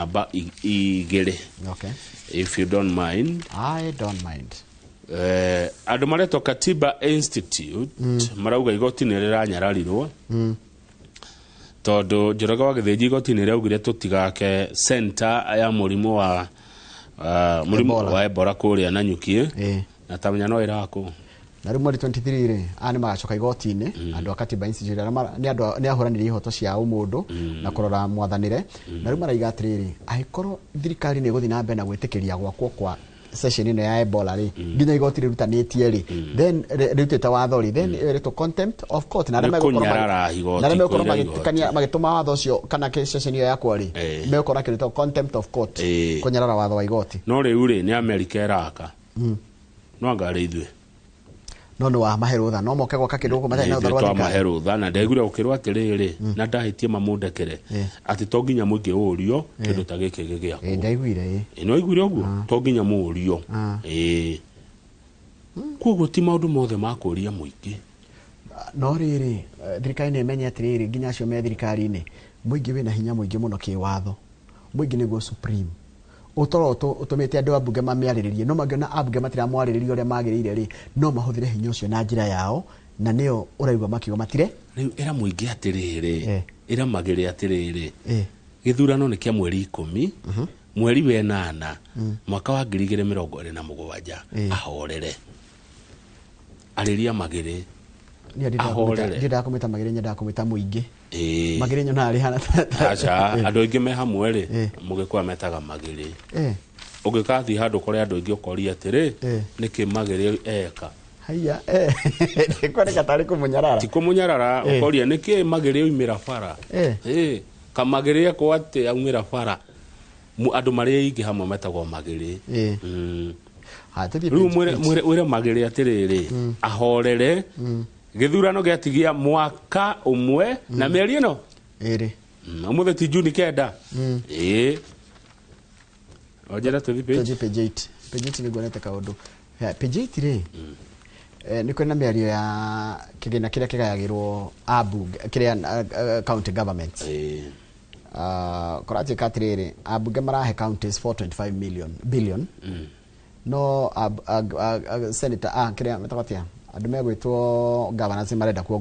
Namba 2. Okay. If you don't mind. I don't mind. Andũ maretwo Katiba Institute marauga igoti nĩ rĩranyararirwo tondũ Njoroge wa Gĩthĩnji igoti nĩ rĩaugire tũtigake center ya mũrimũ wa mũrimũ Ebola. wa Ebola kũrĩa Nanyuki. Na tamenya no ĩrakũ. Na rĩu mweri 23 rĩ, aya nĩ magacoka igoti-inĩ, andũ a Katiba Institute arĩa nĩ andũ nĩ ahũranĩri ihoto cia ũmũndũ na kũrora mwathanĩre. Na rĩu maraiga atĩrĩrĩ, angĩkorwo thirikari nĩ ĩgũthiĩ na mbere na gwĩtĩkĩria gwakwo kwa session ĩno ya Ebola rĩ, nginya igoti rĩrutanĩtie rĩ, then rĩrutĩte watho rĩ, then ĩretwo contempt of court, na arĩa Nĩ megũkorwo kũnyarara igoti, na arĩa megũkorwo kũira magĩtukania igoti. Magĩtũma watho ũcio kana session ĩyo yakwo rĩ, megũkorwo akĩrutwo contempt of court, kũnyarara watho wa igoti. No rĩu rĩ, nĩ Amerika ĩraka, no anga rĩ ithuĩ? No nĩ wamahe rũtha no moke gwaka kĩndũ gũkũ matarĩ na rũtha ithuĩ rwa twamahe thirikari. Rũtha na ndaiguire gũkĩrwo atĩrĩrĩ, na ndahĩtie mamũndekere, atĩ to nginya mũingĩ ũrio kĩndũ ta gĩkĩ gĩgĩakwo. Ndaiguire ĩ. Ĩ, nĩ waiguire ũguo, to nginya mũũrio. Ĩ, koguo ti maũndũ mothe ma kũria mũingĩ. No rĩrĩ, thirikari nĩ ĩmenye atĩrĩrĩ, nginya acio me thirikari-inĩ, mũingĩ wĩna hinya mũingĩ mũno kĩwatho. Mũingĩ nĩguo supreme ũtoro ũtũmĩte andũ a mbunge mamĩarĩrĩrie, no mangĩona ambunge matiramwarĩrĩria ũrĩa magĩrĩire rĩ, no mahũthĩre hinya ũcio na njĩra yao, na nĩyo ũraigua makiuga matire. Rĩu ĩra mũingĩ atĩrĩrĩ, ĩra magĩrĩ atĩrĩrĩ, gĩthurano nĩ kĩa mweri 10 mweri wa 8 mwaka wa 2027. Ahorere, arĩria magĩrĩ. Niĩ Ahorere. ndiendaga kũmĩta magĩrĩ, nyendaga kũmĩta mũingĩ. Magĩrĩ nyonaga rĩhana Aca, andũ aingĩ me hamwe rĩ, mũgĩkũya metaga magĩrĩ. Ũngĩkathiĩ handũ kũrĩa andũ aingĩ ũkoria atĩrĩ, nĩkĩ magĩrĩ eka? Haiya, kuoneka tarĩ kũmũnyarara. Ti kũmũnyarara. Ũkoria nĩkĩ magĩrĩ oimĩra bara. Kamagĩrĩ ekwo atĩ aumĩra bara? Andũ marĩ aingĩ hamwe metagwo magĩrĩ. Ha, tũthiĩ Rĩu page mwĩre 8. Mwĩre magĩrĩ atĩrĩrĩ, ahorere, gĩthurano gĩatigia mwaka ũmwe na mĩeri ĩno 2. Ũmũthĩ ti Juni 9? Ĩĩ, onjera tũthi page. Tũthiĩ page 8. Page 8 nĩ nguonete kaũndũ. Ya, page 8 rĩ, nĩ kũrĩ na mĩario ya kĩgĩna kĩrĩa kĩgayagĩrwo ambunge kĩrĩa county governments. Kũratuĩka atĩrĩrĩ, ambunge marahe counties 425 million billion, no senator, kĩrĩa metagwo atĩa, andũ megwĩtwo governors marenda kuongo.